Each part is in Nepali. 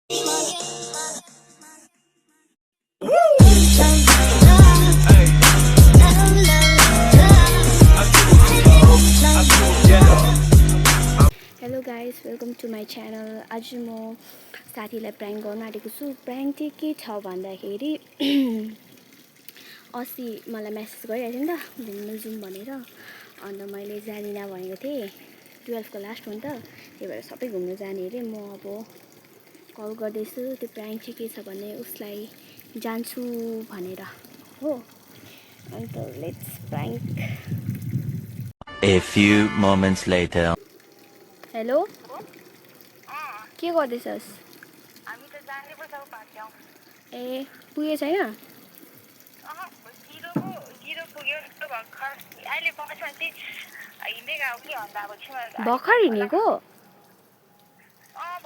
Hello guys, welcome to my channel. आज म साथीलाई प्राङ्क गर्न आँटेको छु। प्राङ्क चाहिँ के छ भन्दाखेरि अस्ति मलाई मेसेज गरिरहेको थियो नि त घुम्नु जाउँ भनेर। अन्त मैले जानिनँ भनेको थिएँ। 12 को लास्ट हो नि त, त्यही भएर सबै घुम्नु जाने अरे। म अब कल गर्दैछु। त्यो प्राङ्क चाहिँ के छ भने उसलाई जान्छु भनेर हो। अन्त let's prank. A few moments later. Hello, के गर्दैछस्? हामी त जाने पो छ पाक्यौ। ए, पुगेको छैन? जिरो पुग्यो भर्खर। अहिले बस्छ चाहिँ हिँड्दै गएको कि अन्त अब छिमेर भर्खर हिँडेको?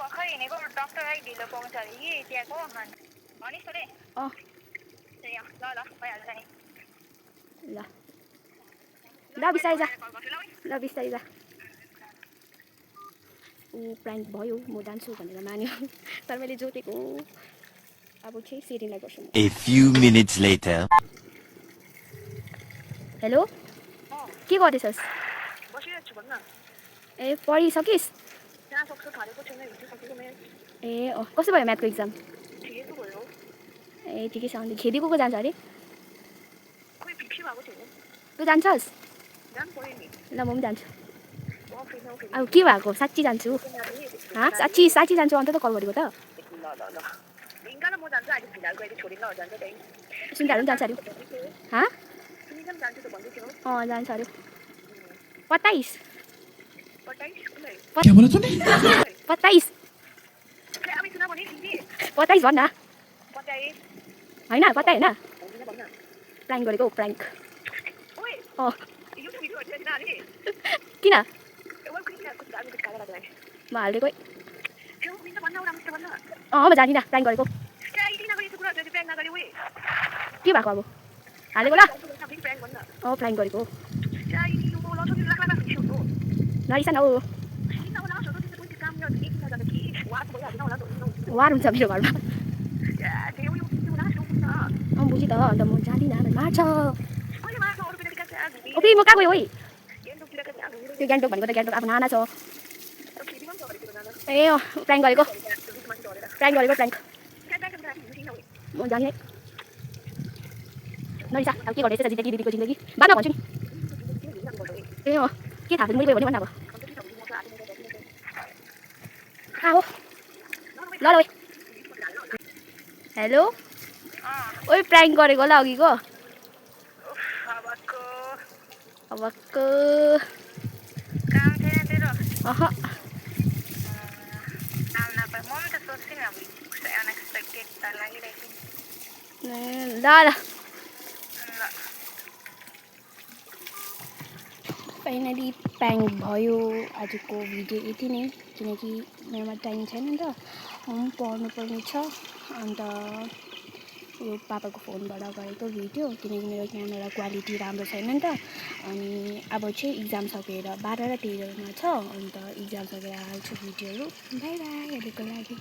भर्खर हिँडेको। डक्टरलाई ढिलो पाउँछ अरे कि त्यहाँको भनिस् रे। ल ल भइहाल्छ नि। ल ल बिस्तारै जा, ल बिस्तारै जा। ऊ प्राङ्क भयो, म जान्छु भनेर मान्यो। तर मैले जोतेको। अब चाहिँ सेटिङलाई गर्छु। A few minutes later. Hello, के गर्दैछस्? बसिरहेको छु भन्न। ए, पढिसकिस्? जहाँ सक्छु थालेको छैन हिजो सकेको मेरो। ए अँ, कस्तो भयो म्याथको इक्जाम? ठिकैको भयो। ए ठिकै छ। अन्त खेदी को जान्छ अरे? खोइ फिक्सै भएको छैन। तँ जान्छस्? जानु पऱ्यो नि। ल म पनि जान्छु। फेरि अब के भएको? साँच्ची जान्छु। साँच्ची साँच्ची जान्छु। अन्त त कल गरेको त। ल ल ल हिँड्दा म जान्छु। अहिले फिलहालको अहिले छोडिन जान्छ त्यही। सुन्दाहरू पनि जान्छ अरे? हाँ? सुनिकन जान्छु त भन्दै थियो। अँ जान्छ अरे। 27 क्या बोला तूने? 27 अब सुना भने तिमी 27 भन्न। 27 होइन 27 होइन, भन्दिन भन्न। प्राङ्क गरेको प्राङ्क। ओए अँ यो भिडियो हेर्छ नि आले। किन? एउटा कुछ हामी काला लाग्छ। म हालिदिएको। त्यो मिन्छ भन्न उडा मिन्छ भन्न। अँ म जानिनँ, प्राङ्क गरेको। क्या आइदिन गरे कुरा त्यो प्यान नगरे ओए। के भएको अब? हालेको ल। हामी प्यान भन्न। अँ प्राङ्क गरेको। क्या आइदिन म लसो लाग्ला फिक्स हो। नरिसा न हो। किन होला सोध्नु तिमीले कुन काम गर्छ एक दिन जाँदा कि वाट भइहाल्दैन होला त। वार हुन्छ मेरो घरमा। क्या त्यो यो त्यो लास्ट हो नि। अँ बुझी त। अन्त म जाँदिनँ, मार्छ। कहिले मार्छ अरु बेला क्या आज भी। ओके म कहाँ गयो ओइ? गेन्डोतिर क्या आज। त्यो गान्तोक भनेको त गान्तोक आफ्नो नाना छ। त्यो फेरि पनि गरेको जाँदा। ए अँ प्राङ्क गरेको। प्राङ्क गरेको प्राङ्क। क्या क्या क्या हिँड्दिन ओए। म जाने। नरिसा, अब के गर्दैछ जिन्दगी दिदीको जिन्दगी? बादमा भन्छु नि। ए अँ के थाहा छ मैले गयो भने भन्न अब। कहाँ हो? ल ल ओइ। हेलो, ओइ प्राङ्क गरेको ल अघिको। अबको काम छैन तेरो? अह काम नपाए म त सोच्दिनँ अब अनएक्सपेक्टेड त लागिरहेको ल ल। फाइनली प्राङ्क भयो। आजको भिडियो यति नै, किनकि मेरोमा टाइम छैन नि त। म पढ्नुपर्ने छ। अन्त यो पापाको फोनबाट गरेको भिडियो, किनकि मेरो क्यामेरा क्वालिटी राम्रो छैन नि त। अनि अब चाहिँ इक्जाम सकेर 12 र 13 मा छ। अन्त इक्जाम सकेर हाल्छु भिडियोहरू। बाई बाई अहिलेको लागि।